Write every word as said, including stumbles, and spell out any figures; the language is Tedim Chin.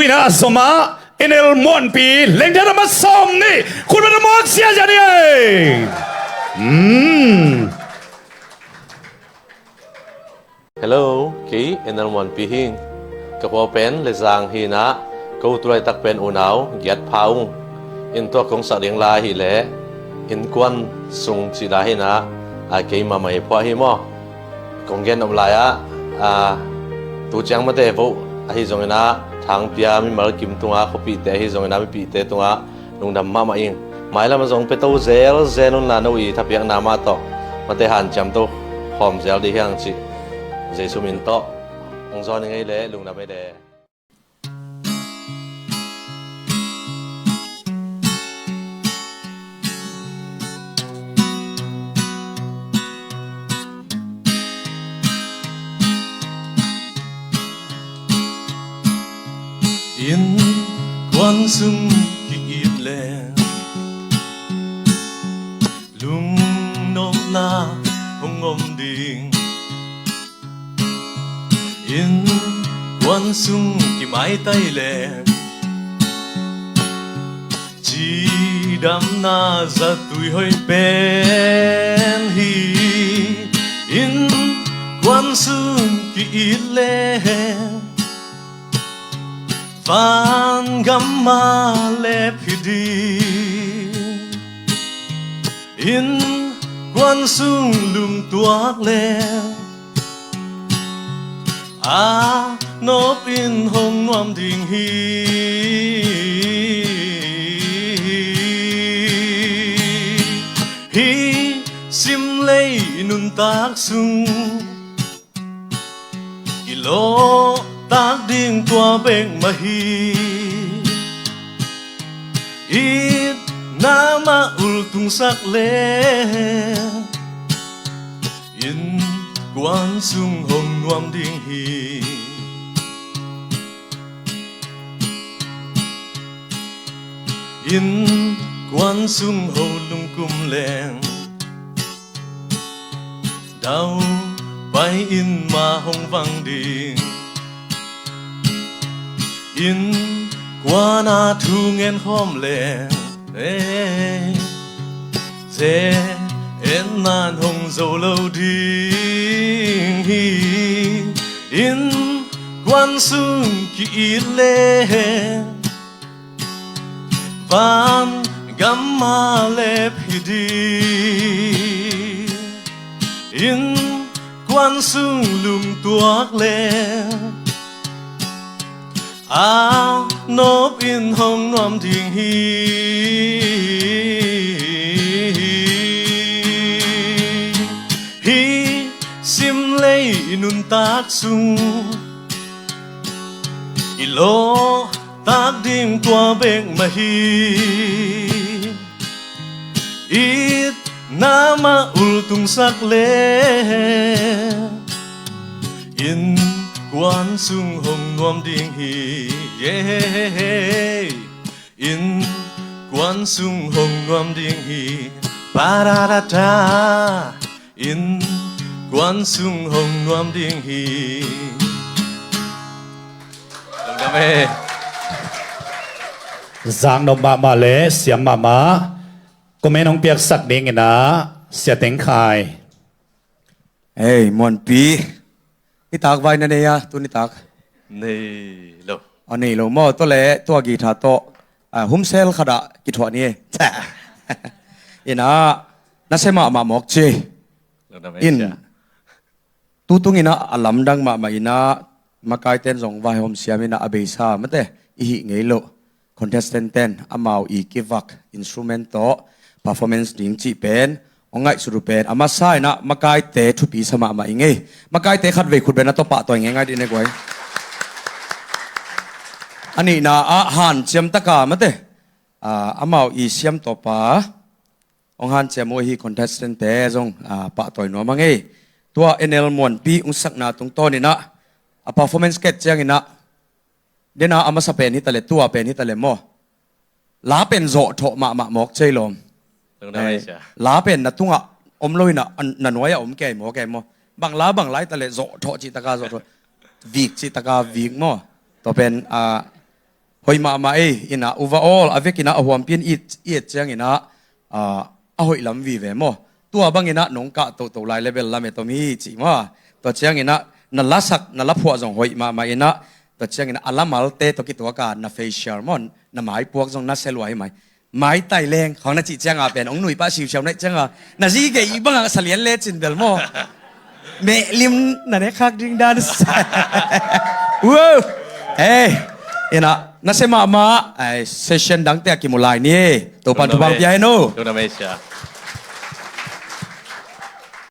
Ina a zom a, N L Muanpi, lengthat a ma sawm nih, khutbet a mawk ziazia ni ei. Mm. Hello, kei N L Muanpi hing. Ka khua pen Lezang hi-in ah, ko tu laitak pen unau giat pha ung. In tua kong sak ding la hi leh, innkuan sung cih la hi-in ah, a kei mahmah i phuah hi maw. Kong gen nop lai-ah, a, tu ciang mate voh ahi zongin ah, Thangpia mimal kim tungah, khuapihte ahi zongin ah, mipihte tungah lungdam mahmah ing. Mailam ah zong pia to zelzel un la, no i thapiakna mah tawh mate hanciam to khawm zel dih hiang cih Jesu min tawh hong zawn ing ei leh, lungdam ei leh. Innkuan sung ki-it leh, lungnopna hong om ding. Innkuan sung kimaitai leh, cidamna zatui hoih pen hi. Innkuan sung ki-it leh, vangam ah lep hi ding. Innkuan sung lungtuak leh, a nop in hong nuam ding hi. Hih simlei nuntak sung, i lawhtak ding tua bek mah hi. Itna mah ultungsak leh, innkuan sung hong nuam ding hi. Innkuan sung ho lungkum leng, daupai in mah hong vang ding. Innkuan a thu ngen khawm leng, eh, ze-etna in hong zo lo ding hi. Innkuan sung ki-it leh, vangam ah lep hi ding. Innkuan sung lungtuak leh, a nop in hong nuam ding hi. Hih simlei nuntak sung, i lawhtak ding tua bek mah hi. Itna mah ultungsak leh, innkuan sung hong nuam ding hi. Yeah. Innkuan sung hong nuam ding hi. Pa-da-da-da. Innkuan sung hong nuam ding hi. Lungdam e. Zaknop mahmah le siam mahmah. Comment hong piaksak dingin ah Sia Teng Khai. Hei, Muanpi. Nitak vai na nei a, tu nitak? Nei lo. A nei lo maw, tua leh tua guitar tawh, ah, humsel khat ah kithuah ni e. Ina, na sia mahmah mawk ci. Lungdam e, in, sia. Tutung ina a lamdang mahmah ina, makaiten zong vaihawm siam ina a beisa mate i hih ngei loh. Contestant ten amau i kivak instrument tawh performance ding cih pen hong ngaihsut uh pen a masa ina makaite thupi sa mahmah i ngei. Makaite khatvei khut beng a tawh pahtawi ngeingai dih ne guai. A nihna ah hanciam taka mate, ah, amau i siam tawpa hong hanciam uh ahi contestant te zong, ah, pahtawi nuam a ngei. Tua N L Muanpi hong sakna tungtawn ina a performance ket ciang ina, dena a masa pen hi ta leh, tua pen hi ta leh maw, la pen zawhthawh mahmah mawk cei lawm. Lungdam e, eh, sia. La pen na tungah om lo ina, na nuai ah om kei maw, kei maw. Bang la bang la hi ta leh zawhthawh cih taka zawhthawh. Vik cih taka vik maw. Tua pen, ah, Hoih mahmah ei, inah overall a vekinah a huampi in i et cianginah, ah, a hoih lam vive maw? Tua banginah nong kah toto lai level lamet om hi cih maw? Tua cianginah na lasak na laphuah zong hoih mahmah inah, tua cianginah a lamalte tawh kituaka na facial maw, na maipuak zong na selua hi mai. Maitai leng khawng na cih cianga pen hong nuipah siusiau naih cianga na zi gei bangah salian lecin bel maw? Mehlim na nekkhak ding dan. Wow. Ei, inah nasia mahmah. Ai, session dangte a kimu lai ni. Topan thupha pia hen o. Lungdam ei sia.